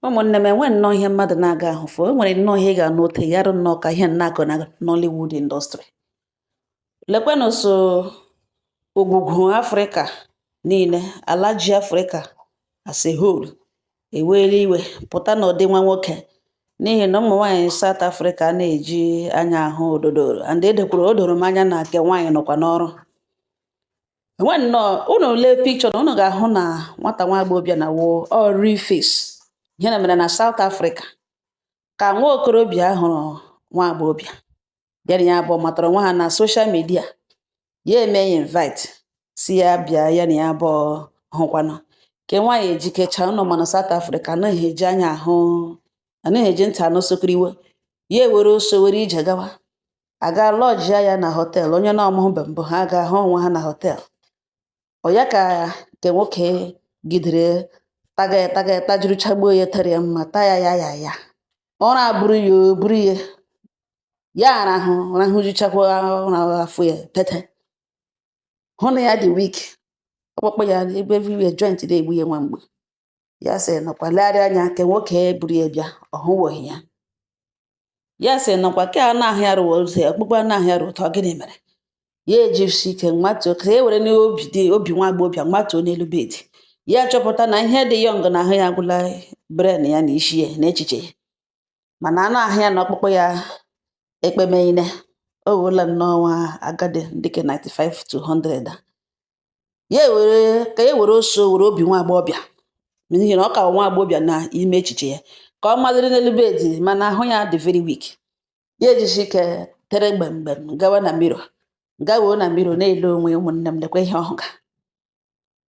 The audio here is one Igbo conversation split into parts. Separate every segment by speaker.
Speaker 1: Ụmụnne m, enwe nnọọ ihe mmadụ na-aga ahụfụ. E nwere nnọọ ihe ị ga-anụ ote ya rụ nnọọ ka ihe na-akọ na Nollywood industry. Lekwenụ so ogwugwu Afrịka niile, ala ji Afrịka as a whole eweela iwe pụta n'ụdị nwa nwoke, n'ihi na ụmụ nwaanyị South Africa na-eji anya ahụ ododo and edokwuru o doro m anya na nke nwaanyị nọkwa n'ọrụ. Enwe nnọọ unu lee picture na unu ga-ahụ na nwata nwa agbọghọbịa na wo all real face. Ihe na mere na South Africa ka nwa okorobịa hụrụ nwa agbọghọbịa ya na ya abụọ matara onwe ha na social media. Ya eme ya invite, si ya bịa, ya na ya abụọ hụkwanụ. Ke nwaanyị ejikecha. Unu ma na South Africa anaghị eji anya ahụ, anaghị eji ntị anụ sokiriwe. Ya ewere ọsọ were ije gawa aga lodge ya na hotel. Onye na ọmụhụbe mbụ ha ga-ahụ onwe ha na hotel. Ọ ya ka nke nwoke gidere taga ya, taga ya, tajuruchagbuo ya, tere ya mma, taa ya, ya ya ya ụra buru ya, o buru ya, ya arahụ rahụjuchakwa ụra. Afọ ya tete, hụ na ya dị weak, ọkpụkpụ ya ebe everywhere, joint na-egbu ya nwa mgbe. Ya sị nọkwa legharịa anya nke nwoke buru ya bịa, ọ hụwoghị ya. Ya sị nọkwa ke anụ ahụ ya rụwa otu ọkpụkpụ anụ ahụ ya rụta. Gịnị mere ya ejisi ike nwatuo ka e were n'obi dị obi nwa agbọghọbịa nwatuo n'elu bed? Ya chọpụta na ihe dị young na ahụ ya agwụla brain ya na isi ya na echiche ya, mana anụ ahụ ya na ọkpụkpụ ya ekpemeine o wela nnọọ nwa agadi dịka 95 to 100 a. Ya ewere ka e were ọsọ were obi nwa agbọghọbịa, n'ihi na ọ ka nwa agbọghọbịa na ime echiche ya, ka ọ maliri n'elu bed, mana ahụ ya dị very weak. Ya ejisi ike tere gbemgbem gawa na mirror, gawuo na mirror na-ele onwe ya. Ụmụnne m, lekwa ihe ọhụga.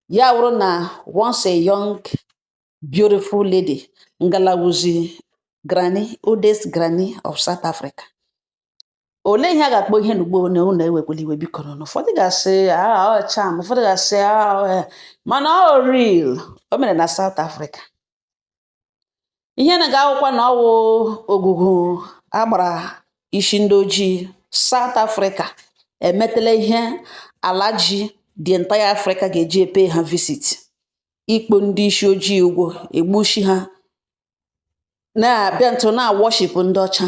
Speaker 1: Ya wụrụ na once a young beautiful lady ngalawuzi granny, oldest granny of South Africa. Olee ihe a ga-akpọ ihe n'ugbo na unu ewekwala iwe, biko? Nụ ụfọdụ ga-asị, "Ah, ọ charm." Ụfọdụ ga-asị, "Ah, eh." Mana ọ real, o mere na South Africa. Ihe na ga-awụkwa na ọwụ ogugu agbara isi ndị ojii South Africa emetela ihe ala ji the entire Africa ga-eji epe ha visit, ikpo ndị isi ojii ụgwọ, egbuchi ha, na-abịa ntụ na worship ndị ọcha.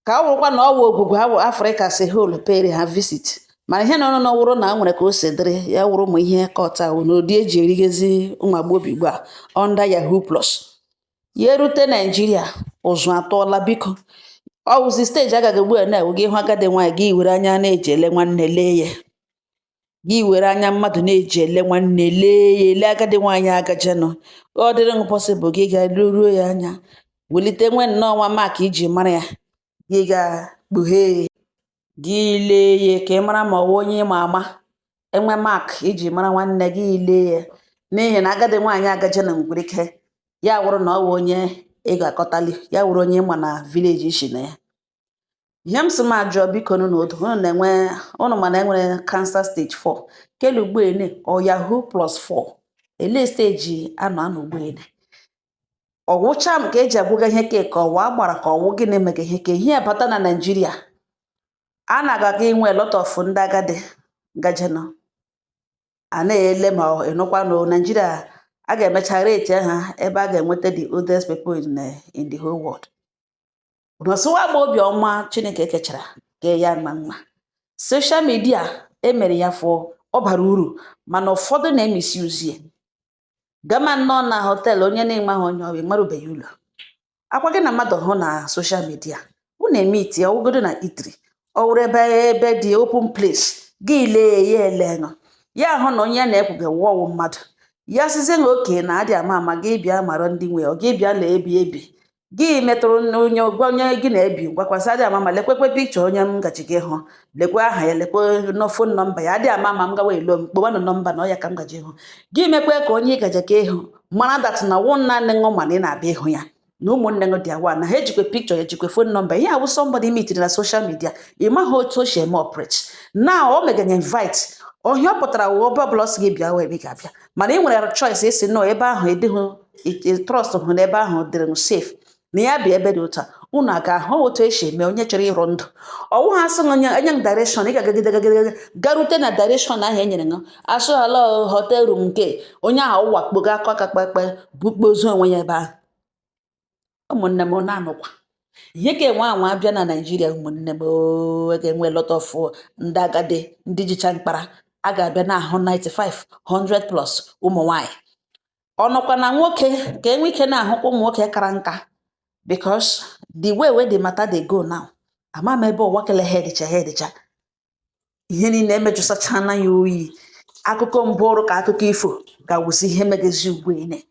Speaker 1: Ka ọ bụrụkwa na ọ wụ ogwugwu awụ Africa si whole pere ha visit. Mana ihe nọ n'ọwụrụ na nwere ka o si dịrị ya wụrụ ụmụ ihe kọta wụ n'ụdị eji erigezi ụmụ agbọghọbịa ugbu a under Yahoo Plus. Ya erute Naijiria, ụzụ atụọla. Biko, ọ wụzi stage agaghị ugbu a na-ewu gị hụ agadi nwaanyị, gị were anya na-eji ele nwanne lee ya, gị were anya mmadụ na-eji ele nwanne lee ya, ele agadi nwaanyị agajenụ. Ọ dịrị gị possible, gị ga ruo ya anya, welite nwe nnọọ nwa mark iji mara ya, gị ga kpughee, gị lee ya ka ị mara ma ọ wụ onye ịma ama. Enwe mark iji mara nwanne gị, lee ya, n'ihi na agadi nwaanyị agajenụ nwere ike ya wụrụ na ọ wụ onye ị ga-akọtali, ya wụrụ onye ịma na village ishi na ya. Ihe m sị m ajụọ, biko nụ, na odo unu na-enwe unu, mana enwere cancer stage 4 kelu ugbu ene, ọ Yahoo Plus 4 ele stage anọ anọ ugbu ene? Ọwụcha m ka eji agwụga ihe ke ka ọwa agbara ka ọwụ gịnị mega ihe ka ihe bata na Naịjirịa a na-aga inwe a lot of ndị agadi gajenụ a na-ele ma ịnụkwa na Naịjirịa a ga-emecha rate ha ebe a ga-enweta the oldest people in the whole world. Nọsịwa agba obiọma Chineke kechara kee ya mma mma. Social media emere ya for ọ bara uru, mana ụfọdụ na-emisuse ya. Gama nnọọ na hotel, onye na-enweghị onye ọ bụ ịmarubeghị ụlọ akwa gị na mmadụ hụ na social media, unu eme iti ọwụgodo na itri, ọ wụrụ ebe dị open place, gị lee ya, ele ṅụ ya, hụ na onye ya na-ekwuge wọwụ mmadụ. Ya sizie na oke na adị ama ama, gị bịa mara ndị nwe ọ, gị bịa lee ebi ebi gị metụrụ onye, gwa onye gị na-ebi, gwakwasị adị ama ama, lekwekwe pikchọ onye m gaji gị hụ, lekwe aha ya, lekwe phone number ya. Adị ama ama, m gawa elo m kpọwanụ number na ọ ya ka m gaji ịhụ gị. Mekwe ka onye ị gaje ka ịhụ mara that na wụ naanị ṅụ, mana ị na-abịa ịhụ ya na ụmụnne gị dị awa na ha ejikwe pikchọ ya, ejikwe phone number. Ihe awụ somebody meetiri na social media, ị maghị otu o si eme operate. Now o meganye invite ọhịa, ọ pụtara wụ ebe ọbụla ọ sị gị bịa wee ebe ị ga-abịa, mana ị nwere choice isi nọ ebe ahụ edịghị trust hụ na ebe ahụ dịrị safe na ya bịa ebe dị otu a unu a ga-ahụ otu esi eme. Onye chọrọ ịrụ ndụ ọwụ ha sị onye enye m direction, ị ga-agagide garute na direction ahụ e nyere gị, asụ ala hotel room nke onye ahụ wakpogo akọ aka kpekpe bukpo ozu onwe ya ebe ahụ. Ụmụnne m, na-anụkwa ihe ka enwe anwa abịa na Naijiria. Ụmụnne m ooo, ga-enwe lot of ndị agadi, ndị jicha mkpara a ga-abịa na-ahụ 95, 100 plus ụmụ nwanyị. Ọnụkwa na nwoke ka enwe ike na-ahụkwa ụmụ nwoke kara nka, because the way wey the matter dey go now, ama m ebe ụwa kele ha edicha ha edicha. Ihe niile emejụsachana ya oyi. Akụkọ mbụ ọrụ ka akụkọ ifo ga-awụzi ihe megezi ugbu ene.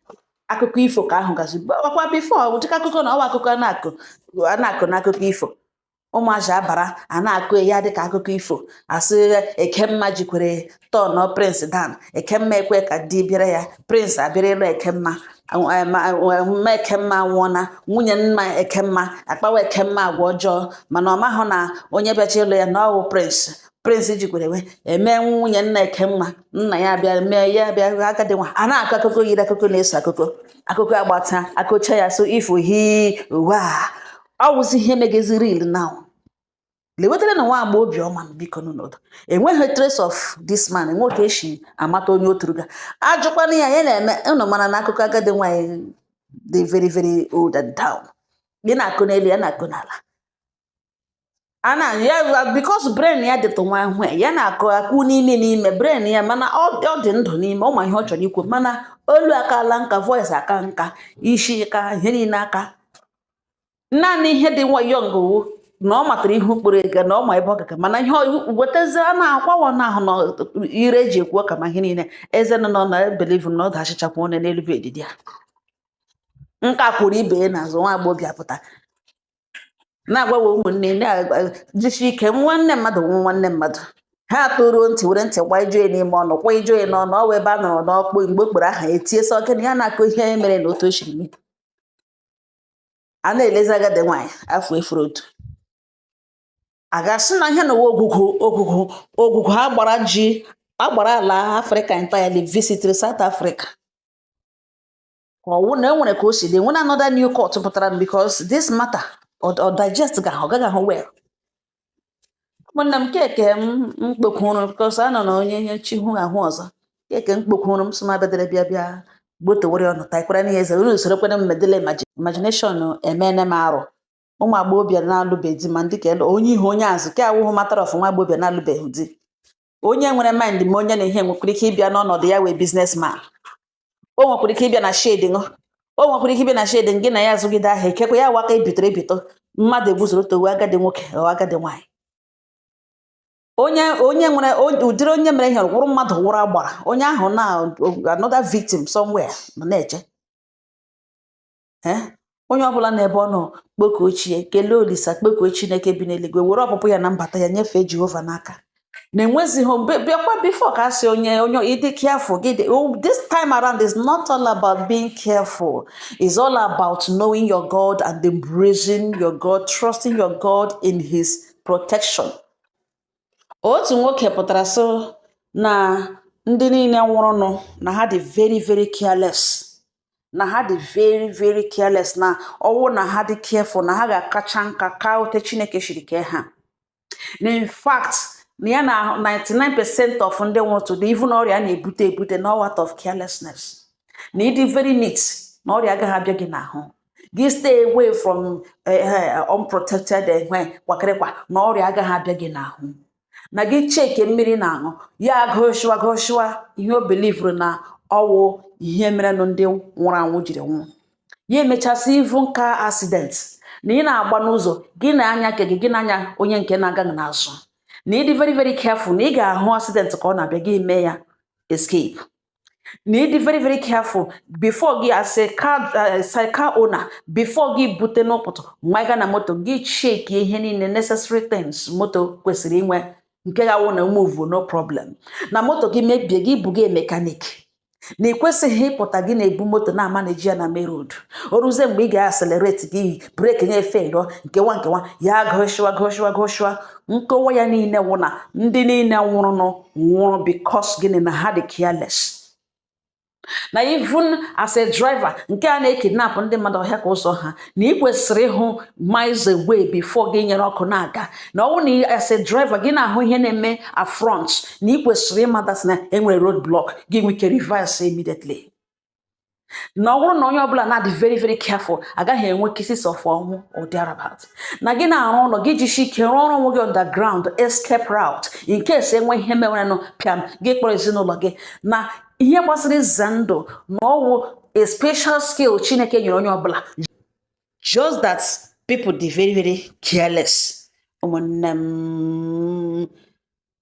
Speaker 1: Akụkọ ifo ka ahụ gazi ọkwa before, dịka akụkọ na ọwa akụkọ a na-akụ n'akụkọ ifo. Ụmụazị abara a na-akụ ya dịka akụkọ ifo. Asị Ekemma jikwere turnụọ prince down. Ekemma ekwe ka di bịara ya, prince abịara ịlụ Ekemma. Mma Ekemma nwụọna, nwunye nna Ekemma akpawa Ekemma agwa ọjọọ, mana ọ mahụ na onye bịacha ịlụ ya na ọwụ prince. Prince jikwere we eme nwunye nna Ekemma, nna ya abịa mee ya bịa agadi nwa a na-akọ akụkọ yiri akụkọ na-eso akụkọ akụkọ agbata akụcha ya. So ifo hi uwe a, ọ wụzi ihe megezi real now. Lewetara na nwa agbọghọ obiọma, biko, n'ụlọ enweghị trace of this man, enwe ka esi amata onye o turuga. Ajụkwana ya, ya na-eme unu mara na akụkọ agadi nwanyị dị very very old and down. Gị na-akụ n'elu, ya na-akụ n'ala, a na ya because brain ya dịtụ nwa ahụ ya na-akụ akụ n'ime n'ime brain ya, mana ọ dị ndụ n'ime ọ ma ihe ọ chọrọ ikwu, mana olu akala nka, voice aka nka, isi ka ihe niile aka. Naanị ihe dị nwa young wụ na ọ matara ihe ukporo ego na ọ ma ebe ọ gaga, mana ihe wetazie a na-akwawa n'ahụ na ire eji ekwu ọka ma ihe niile eze nọ nọ na believe na ọ dachichakwa onye n'elu bed dị ya nka kwuru ibe ya n'azụ. Nwa agbọghọbịa pụta na-agwawa ụmụnne na-jisi ike, nwanne mmadụ nwụ nwanne mmadụ. Ha tụruo ntị were ntị kwa ijo ya n'ime ọnụ, kwa ijo ya n'ọnụ. Ọ wụ ebe a nọrọ n'ọkpụ mgbe okporo aha etie sọ gịnị ya na-akụ ihe mere na otu o siri mee. A na-elezi agadi nwaanyị afọ efuru otu a ga-asị na ihe n'ụwa ogwugwu ogwugwu ogwugwu agbara ji agbara ala Africa entirely, visitiri South Africa. Ọwụ na enwere ka o si dị nwere another new court pụtara because this matter ọ digest ga ọ gaghị ahụ well. Ụmụnne m, keke m mkpokwuru because anọ na onye ihe chi hụ ahụ ọzọ. Keke m kpokwuru m sị m abịadere bịa bịa gbotowere ọnụ takwara n'ihe eze unu soro kwere m medele imagination emene m arụ. Ụmụ agbọghọbịa na-alụbeghị di, ma ndị ka onye ihu onye azụ ke awụhụ matter of nwa agbọghọbịa na-alụbeghị di, onye nwere mind ma onye na ihe nwekwara ike ịbịa n'ọnọdụ ya wee businessman. O nwekwara ike ịbịa na shed ṅụ, o nwekwara ike ịbịa na shed gị na ya azụgide ahịa. Ikekwe ya waka ebitere ebito mmadụ egbuzoro towe agadi nwoke ọ agadi nwaanyị. Onye nwere ụdịrị onye mere ihe wụrụ mmadụ wụrụ agbara onye ahụ na another victim somewhere nọ na-eche. Onye ọbụla n'ebe ọ nọ kpọkuo chi ya, kelee Olisa, kpọkuo Chineke bi n'eluigwe, were ọpụpụ ya na mbata ya nyefee Jehova n'aka na enwezighị bịakwa before ka asị onye onye ịdị careful gị dị. Oh, this time around is not all about being careful, it's all about knowing your God and embracing your God, trusting your God in his protection. Otu nwoke pụtara sị na ndị niile nwụrụnụ na ha dị very very careless, na ha dị very very careless, na ọwụ na ha dị careful na ha ga-akacha nka ka ote Chineke siri kee ha. Na in fact na ya na 99% of ndị nwụrụ today, even ọrịa na-ebute ebute na out of carelessness, na ịdị very neat na ọrịa agaghị abịa gị n'ahụ gị. Stay away from unprotected kwakịrịkwa na ọrịa agaghị abịa gị n'ahụ, na gị cheke mmiri na-aṅụ ya gụshịwa gụshịwa. Ihe o believeru na ọwụ ihe merenụ ndị nwụrụ anwụ jiri nwụ ya emechasị, even car accident, na ị na-agba n'ụzọ gị na-anya nke gị, gị na-anya onye nke na-aga gị n'azụ, na ịdị very very careful na ị ga-ahụ accident ka ọ na-abịa gị mee ya escape, na ịdị very very careful before gị as a car car owner, before gị bute n'ụpụtụ nwa ga na moto gị, check ihe niile, necessary things moto kwesịrị inwe, nke ga-awụ na move no problem, na moto gị mebie gị buga mechanic, na ị kwesịghị ịpụta gị na-ebu moto na-ama na eji ya na main road. O ruzie mgbe ị ga-accelerate gị brake na-efe lụọ nkewa nkewa ya gụshịwa gụshịwa gụshịwa. Nkọwa ya niile wụ na ndị niile nwụrụnụ nwụrụ because gịnị? Na ha dị careless, na even as a driver nke a na-ekidnap ndị mmadụ ọhịa ka ụzọ ha, na ị kwesịrị ịhụ miles away before gị nyere ọkụ na-aga, na ọ bụrụ na as a driver gị na-ahụ ihe na-eme at front, na ị kwesịrị ịmata na enwere road block, gị nwee ike reverse immediately. Na ọ bụrụ na onye ọbụla na-adị very very careful, agaghị enwe cases of ọnwụ or thereabout. Na gị na-arụ ụlọ gị, jishi ike rụọ ọrụ onwe gị underground escape route in case enwe ihe mewerenụ, pịam, gị kpọrọ ezinụlọ gị. Na ihe gbasara ize ndụ na ọwụ a special skill Chineke nyere onye ọbụla, just that people dị very very careless. Ụmụnne m,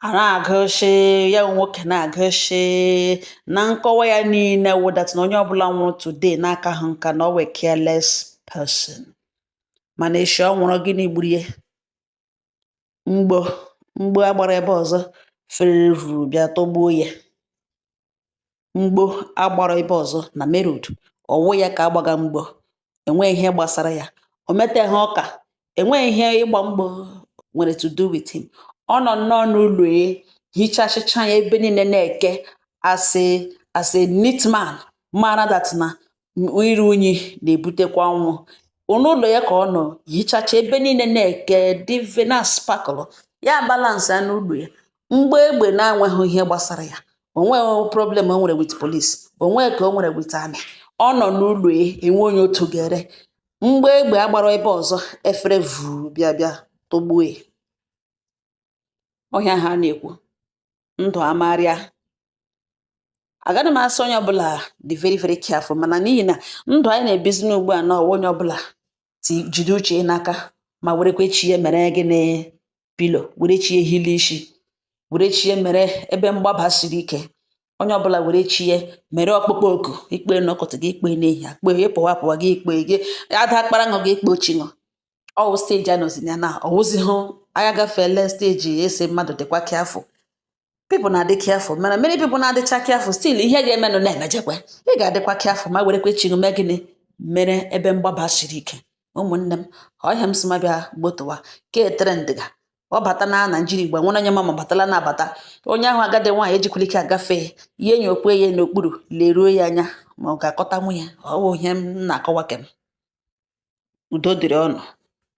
Speaker 1: a na-agụshi ya, nwoke na-agụshi na nkọwa ya niile wụ that na onye ọbụla nwụrụ today n'aka ha nka na ọ wee careless person. Mana echi ọ nwụrụ, gịnị gburu ya? Mgbo mgbo agbara ebe ọzọ ferere vuru bịa tọgbuo ya. Mgbo agbara ebe ọzọ na main road, ọwụ ya ka agbaga mgbo, enweghị ihe gbasara ya, o meteghị ọka, enweghị ihe ịgba mgbo nwere to do with him. Ọ nọ nnọọ n'ụlọ ya, hichasịcha ya ebe niile, na-eke as a neat man, mara that na iru unyi na-ebutekwa ọnwụ. N'ụlọ ya ka ọ nọ hichacha ebe niile, na-eke dị na sparkle ya, balance ya n'ụlọ ya. Mgbe egbe na-enweghị ihe gbasara ya, onweghị problem o nwere with police, onweghị ka o nwere with army. Ọ nọ n'ụlọ ya, enwe onye otu gere mgbe egbe agbara ebe ọzọ efere vuu bịa bịa tọgbuo ya. Ọhịa ha na-ekwu ndụ amarịa. Agaghị m asị onye ọbụla dị very very careful, mana n'ihi na ndụ anyị na-ebizi n'ugbu a, na ọwa onye ọbụla ti jide uche ya n'aka, ma werekwa chi ya mere gịnị? Pillow. Were chi ya hili isi, were chi ya mere ebe mgbaba siri ike. Onye ọbụla were chi ya mere ọkpụkpọ oku ikpe n'ụtụtụ gị, ikpe n'ehihie, akpe ịpụwa apụwa gị, ikpe gị ada akpara ṅụ gị, ikpe ochi ṅụ. Ọwụ stage a nọzi ya na ọwụzihụ anyị agafeela stage esi mmadụ dịkwa careful. People na-adị careful, mana many people na-adịcha careful still, ihe ga-emenụ na-emejekwe. Ị ga-adịkwa careful, ma werekwe chi gị mee gịnị? Mere ebe mgbaba siri ike. Ụmụnne m, ọ ihe m si ma bịa gbotowa ke trend ga ọ bata na Naijiria igbo nwere onye ma ma batala na-abata onye ahụ. Agadi nwaanyị ejikwala ike agafe ihe, enyokwe ya n'okpuru, leruo ya anya ma ọ ga-akọta nwunye. Ọ bụ ihe m na-akọwa. Kem udo dịrị ọnụ.